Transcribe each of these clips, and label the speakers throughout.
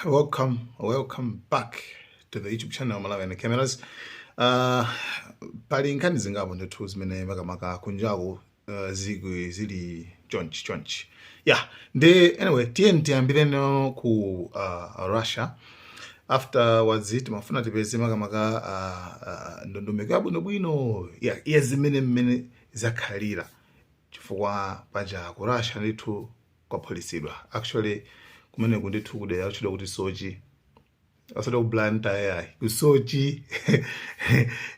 Speaker 1: Welcome, welcome back to the YouTube channel Malawi and Cameras. Pali nkhani zingapo ndithu zimene makamaka kunjaku zikwi zili chonchi chonchi. Yeah, ndi anyway, tiye tiyambireno ku Russia. Afterwards timafuna tipeze makamaka ndondomeko yabwinobwino, yeah, iya zimene mmene zakhalira, chifukwa paja ku Russia ndithu kwaphulitsidwa. Actually, kumeneku ndithu kudera kutchedwa kuti Sochi, asati ku Blantyre yayi, ku Sochi.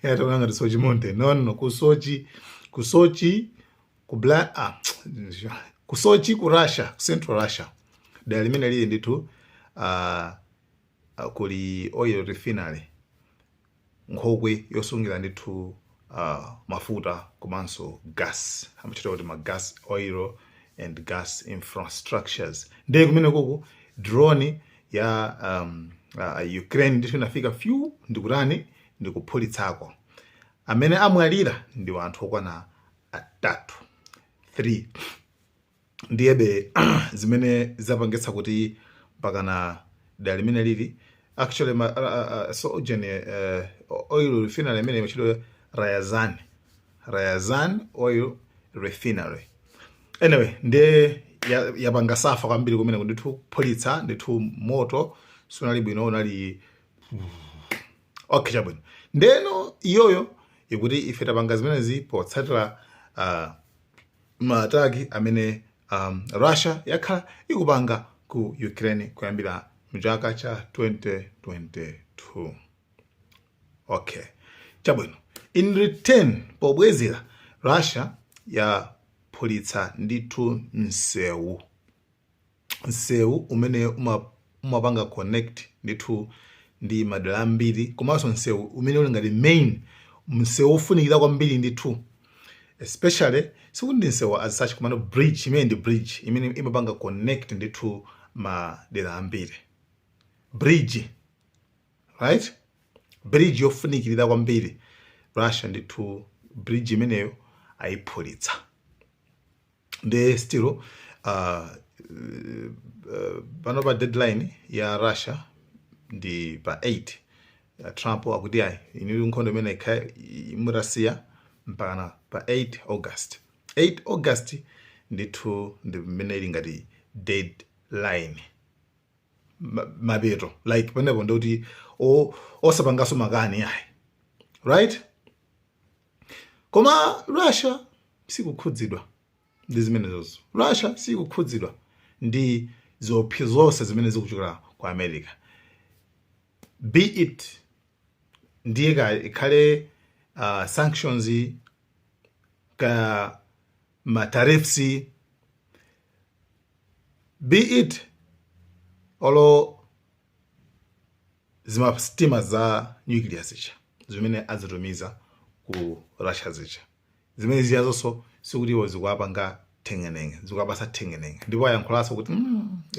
Speaker 1: Yataona ngati Sochi Mountain. No, no, ku Sochi, ku Sochi, ku Bla ah, ku Sochi, ku Russia, ku Central Russia, dera limene lili ndithu kuli oil refinery, nkhokwe yosungira ndithu mafuta komanso gas, amachita kuti ma gas, oil and gas infrastructures. Ndiye kumene kuku drone ya Ukraine ndithu inafika few ndikutani, ndikuphulitsako. Amene amwalira ndi anthu okwana atatu, 3. Ndiyebe zimene zapangitsa kuti mpakana dera limene lili actually ma, so ujeni oil refinery imene imachedwa Ryazan, Ryazan Oil Refinery. Anyway, ndiye yapanga suffer kwambiri kumene ndithu kuphulitsa ndithu, moto sunali bwino, unali okay, chabwino. Ndeno iyoyo ikuti ife tapanga zimenezi potsatira ma attack amene Russia yakhala ikupanga ku Ukraine kuyambira mchaka cha 2022. Okay, chabwino. In return, pobwezera, Russia yaphulitsa ndithu msewu, msewu umene umapanga connect ndithu ndi madera ambiri, komanso msewu umene uli ngati main msewu wofunikira kwambiri ndithu, especially sikuti ndi msewu as such, komano bridge imene ndi bridge imene imapanga connect ndithu madera ambiri. Bridge, right, bridge yofunikirira kwambiri. Russia ndithu bridge imeneyo ayiphulitsa. Ndi still pano pa deadline ya Russia ndi pa 8. Trump akuti ayi, inu nkhondo imene ikha murasiya mpakana pa 8 August. 8 August ndithu ndi mmene ili ngati deadline, mapeto, like panepo ndikuti osapanganso makani ayi, right? Koma Russia sikukhudzidwa ndi zimenezozo. Russia sikukhudzidwa ndi zopsa zonse zimene zikuchokera ku America, be it ndiye ka ikhale sanctions, ka ma tariffs, be it olo zimasitima za nuclear zija zimene azitumiza ku Russia zija, zimene ziyazonso sikuti iwo zikuwapanga thengenenge, zikuwapasa thengenenge. Ndipo ayankhulanso kuti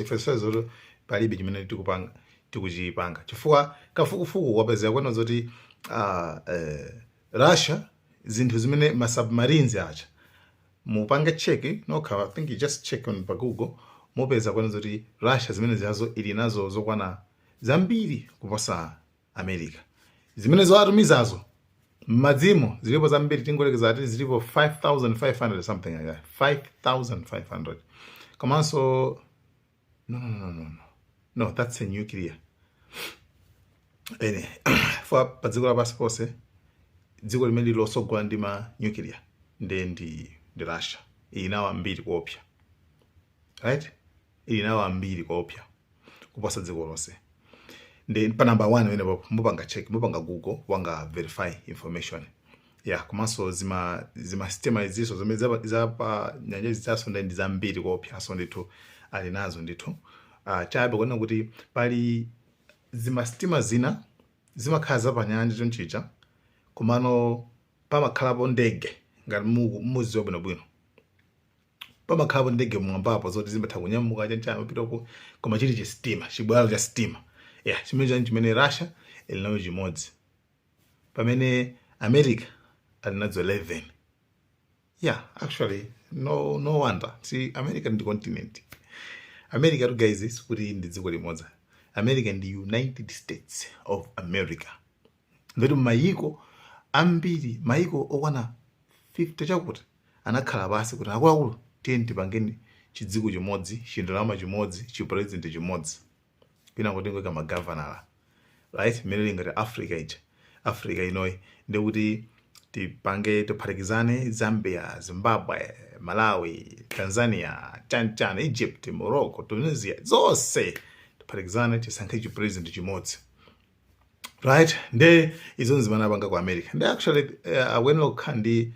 Speaker 1: ife sozoto palibe chimene tikupanga, tikuchipanga, chifukwa kafukufuku wapezeka kwena zoti Russia zinthu zimene ma submarines aja, mupange check nokha, I think you just check on pa Google, mupeza kwena zoti Russia zimene ziyazo ili nazo zokwana zambiri kuposa America. Zimene zoatumizazo m'madzimo zilipo zambiri, tingolekeza ati zilipo 5500, something like that, 5500. Komanso no, no, no, no, no, no, that's a nuclear. Ene for pa dziko lapansi ponse, dziko limene lili losogola ndi ma nuclear ndi Russia. Ili nawo ambiri kuopsa, right? Ili nawo ambiri kuopsa kuposa dziko lonse, ndi pa number 1 pamenepo. Mupanga check, mupanga Google, wanga verify information, yeah. Komanso zima sitima izinso zimene zapa nyanja zitsaso ndi zambiri kuopsanso ndithu, ali nazo ndithu. Chabe kuona kuti pali zimasitima zina zimakhala zapanyanja chonchicha, komano pamakhalapo ndege, ngati muziwa bwinobwino, pamakhalapo ndege mwambapo zoti zimatha kunyamuka chanchana kupitako, koma chili chisitima, chibwalo cha sitima, yeah. Chimene chani chimene Russia ili nayo chimodzi, pamene America ali nazo 11. Yeah, actually, no, no wonder. See, America ndi continent. America tu, guys, sikuti ndi dziko limodzi. America ndi United States of America. Ndoti mayiko ambiri, mayiko okwana 50 chakuti anakhala pasi kuti, "Akuluakulu, tiye tipangeni chidziko chimodzi, chindalama chimodzi, chipresident chimodzi, kwina kuti ngoika magavanala," right? Imene ili ngati Africa ija, Africa inoyi, ndikuti tipange, tiphatikizane Zambia, Zimbabwe, Malawi, Tanzania, chanchan, Egypt, Morocco, Tunisia, zonse tiphatikizane, tisankhe chipresident chimodzi, right? Nde izo zimene apanga ku America. Nde actually akuyenera kukhala ndi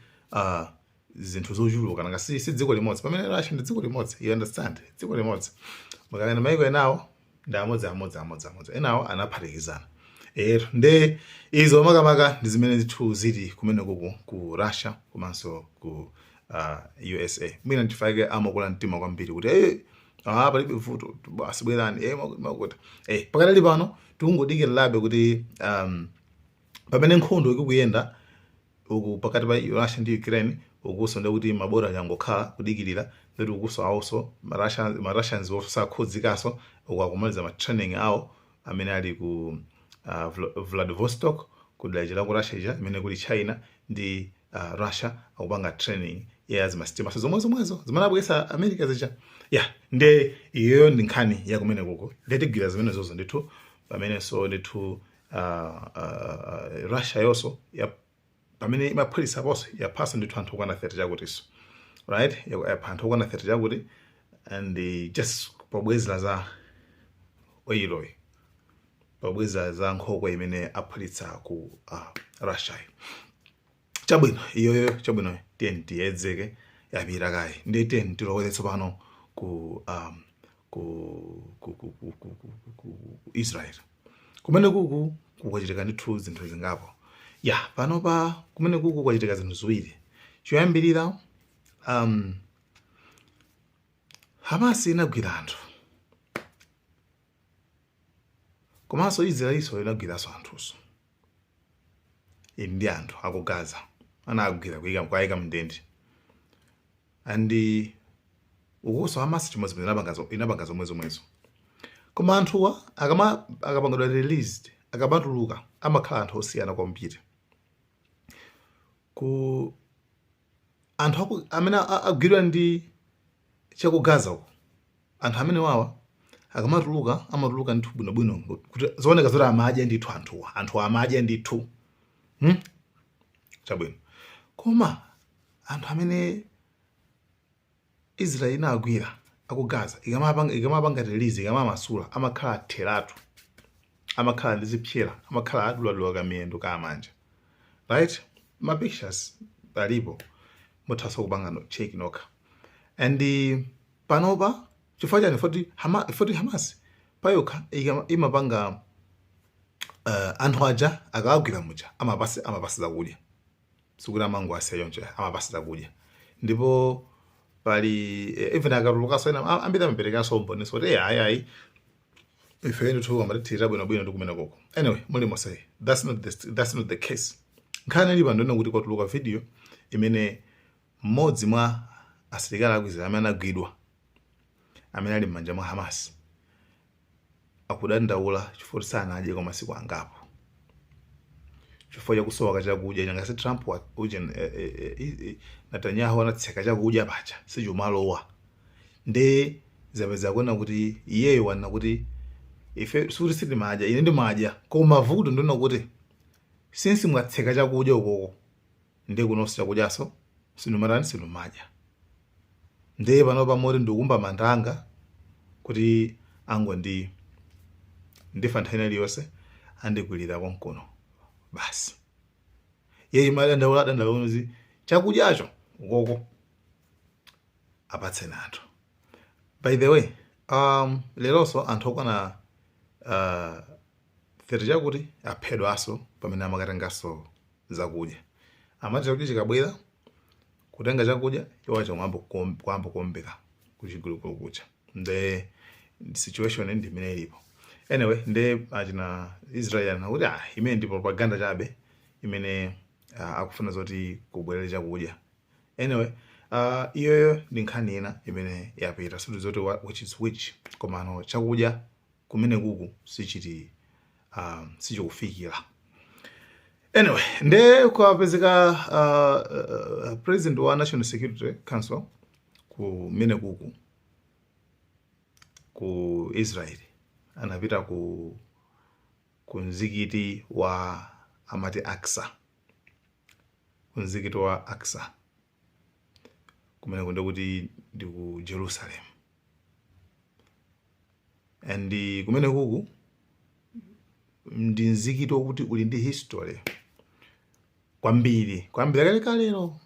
Speaker 1: zinthu zochuluka, nanga si dziko limodzi, pamene Russia ndi dziko limodzi, you understand? Dziko limodzi. Makayana maiko enawo ndi amodzi amodzi amodzi amodzi, enawo anaphatikizana ero. Nde izo makamaka ndi zimene zithu zili kumene kuku ku Russia komanso ku USA. Mwina nchifukwa amakula mtima kwambiri kuti, "Hey, ah, palibe vuto basi, bwerani." Makuti pakadali pano tikungodikirirabe kuti pamene nkhondo ikukuyenda uku pakati pa Russia ndi Ukraine, ukuso ndekuti mabora yangokhala kudikirira, ndeti ukuso awonso ma Russians wonso sakhudzikaso. Uku akumaliza ma training awo amene ali ku Vladivostok, kudalira la ku Russia ija imene kuli China ndi Russia, akupanga training ya zimasitima so zomwe zomwezo zimene abwesa America zija. Ya, nde iyoyo ndi nkhani yakumene kuko. Ndetigwira zimene zozo ndithu pamenenso ndithu Russia yonso ya pamene imaphulitsa ponso yaphasa ndithu anthu okwana 30 chakutiso, right? Yapha anthu okwana 30 chakuti, and just pobwezera za oil, pobwezera za nkhokwe imene aphulitsa ku Russia. Chabwino, iyoyo chabwino, tiye tiyedzeke, yapita kaye. Ndiye tiye tilowere tsopano ku um, ku ku ku ku ku, ku, ku, ku Israel. Kumene kuku kukachitika ndithu zinthu zingapo. Ya, panopa kumene kuku kwachitika zinthu ziwiri. Choyambirira, Hamas inagwira anthu, komanso Israelinso inagwiranso anthuso. Ili ndi anthu aku Gaza anagwira kuyika kuyika mndende, and ukuso Hamas chimodzimodzi inapanga zomwe zomwezo. Koma anthuwa akapangidwa released, akamatuluka, amakhala anthu osiyana kwambiri ku anthu amene agwidwa ndi chaku Gaza uko. Anthu amene wawa akamatuluka, amatuluka ndithu bwinobwino, kuti zooneka zoti amadya ndithu anthuwa, anthu amadya ndithu, Chabwino, koma anthu amene Israel inagwira aku Gaza, ikamapanga release, ikamamasula, amakhala atheratu, amakhala ndi zipsera, amakhala aduladula kamiyendo kamanja, right? Ma pictures alipo, muthaso kupanga check nokha. And panopa chifukwa chani? Foti Hamas payokha imapanga anthu aja akawagwira muja amapasa zakudya, sikuti amango asiya choncho, amapasa zakudya. Ndipo pali even akatulukaso ena ambiri amaperekanso umboniso kuti, "Eh, ayi, ayi, ife ndithu amatithirira bwinobwino ndi kumene koko." Anyway, muli monse, that's not the case. Nkhani ili pano kuti kwatuluka video imene mmodzi mwa asilikali aku Israel amene anagwidwa, amene ali m'manja mwa Hamas, akudandaula chifukwa sanadye kwa masiku angapo chifukwa chakusowa chakudya. Nyangasi Trump uje Netanyahu anatseka chakudya pacha, sichumalowa. Nde zapeza kuona kuti iyeyo wanena kuti, "Ife sikuti sitimadya, ine ndimadya, koma vuto ndiona kuti since mwatseka chakudya ukoko, ndiye kunonso chakudyaso sinumatani, sinumadya. Ndiye pano pamoti ndikumba manda anga kuti angondi ndifa nthawi iliyonse, andikwirira konkuno basi." Iye madandaula, adandaula kuti chakudyacho ukoko apatseni anthu. By the way, leronso anthu okwana 30 chakuti aphedwanso pamene amakatenganso zakudya. Amati chakudya chikabwera, kutenga chakudya iwacho kuyamba kuombera kuchigulugulu kucha. Nde situation ndi imene ilipo. Anyway, nde achina Israel anakuti, ah, imene ndi propaganda chabe imene akufuna zoti kubwerere chakudya. Anyway, iyoyo ndi nkhani ina imene yapita, sinthu zoti which is which, komano chakudya Kumene kuku sichiti sichikufikira. Anyway, nde kwapezeka president wa National Security Council kumene kuku ku Israel anapita ku mzikiti wa amati Aksa, ku mzikiti wa Aksa kumene kunde kuti ndi ku Jerusalem. And kumene kuku ndi mzikiti wokuti uli ndi history kwambiri kwambiri kalekalero,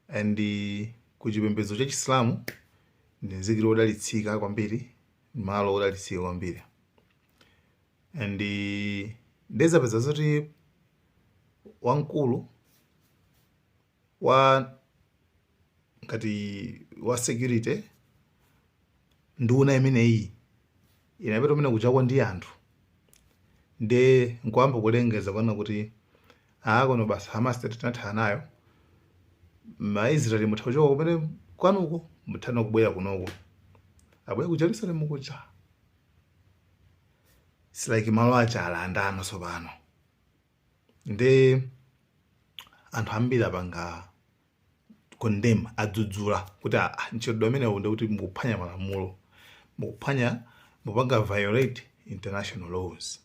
Speaker 1: and ku chipembedzo cha Chisilamu ndi mzikiti wodalitsika kwambiri, malo odalitsika kwambiri. And ndezapeza zoti wamkulu wa ngati wa security, nduna imeneyi inapita kumene kuchako ndi anthu, nde nkuamba kulengeza kwana kuti aa, kuno basi Hamas tinathana nayo, Maisraeli mutha kuchoka kumene kwanuko, muthana kubwera kunoko, abwera ku Jerusalem kuja. It's like malo aja alandano tsopano. Nde anthu ambiri apanga condemn, adzudzula kuti ah, mchitidwe umenewu ndikuti mukuphwanya malamulo, mukuphwanya, mupanga violate international laws,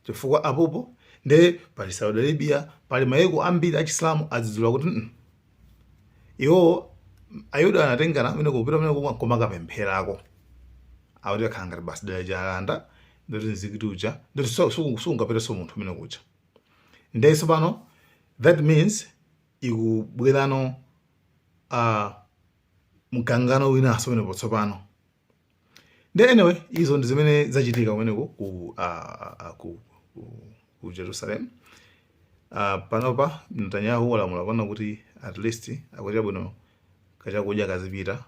Speaker 1: chifukwa apopo nde pali Saudi Arabia, pali mayiko ambiri achisilamu adzudzula kuti iwo Ayuda anatengana amene kupita amene komakapempherako, akuti akhala ngati basi dera jalanda, ndoti mzikiti uja ndoti sungapetenso munthu umene kuja. Nde tsopano that means ikubwerano mkangano winanso umenepo tsopano. Nde anyway, izo ndi zimene zachitika kumeneko ku Jerusalem. Panopa Netanyahu walamula pano kuti at least akuti bwino kachakudya kazipita,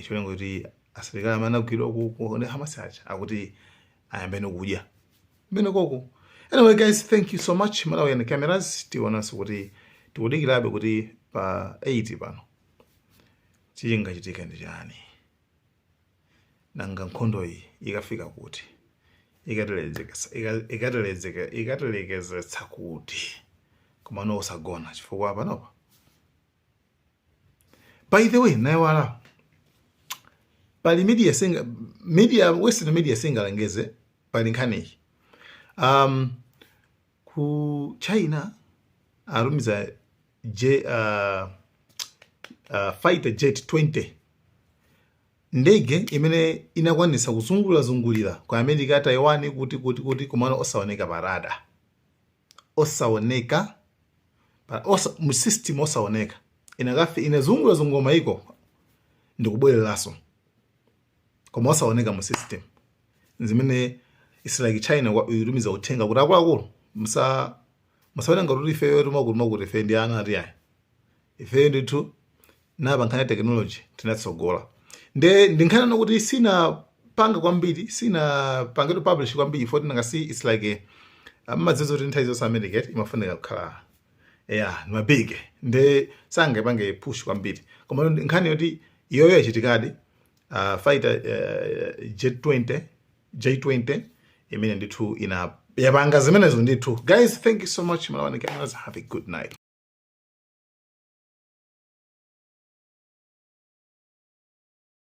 Speaker 1: cholinga kuti asilikali amene anagwidwa ku ndi Hamas aja akuti ayambeni kudya kumene koko. Anyway guys, thank you so much. Malawi and Cameras, tionanso kuti tikudikirabe kuti pa 8 pano chichingachitika ndi chani. Nanga nkhondo iyi ikafika kuti? Ikatelekezetsa kuti? Komano usagona, chifukwa panopa, by the way, nayiwala, pali media singa media, Western media singalengeze pali nkhaniyi. Ku China atumiza fighter jet 20, ndege imene inakwanisa kuzungulira-zungulira ku America, Taiwan, kuti komano osaoneka pa radar, osaoneka mu system, osaoneka. Inakafi inazungulira-zungulira maiko ndikubwereranso, koma osaoneka mu system. Zimene it's like China ikutumiza uthenga kuti akuluakulu, musaone ngati kuti ifeyo timakuti ife ndi ana ati ayi, ifeyo ndithu napa nkhani ya technology tinatsogola. Nde ndinkhani kuti sinapanga kwambiri, sinapangidwe publish kwambiri foti nangasi it's like amadziwa kuti nthawi zonse America imafunika kukhala yeah mabig, nde sangapange push kwambiri. Koma nkhani yoti iyoyo yachitikadi, fighter jet 20, J20 imene ndithu ina yapanga zimenezo ndithu. Guys, thank you so much. Malawi Cameras, have a good night.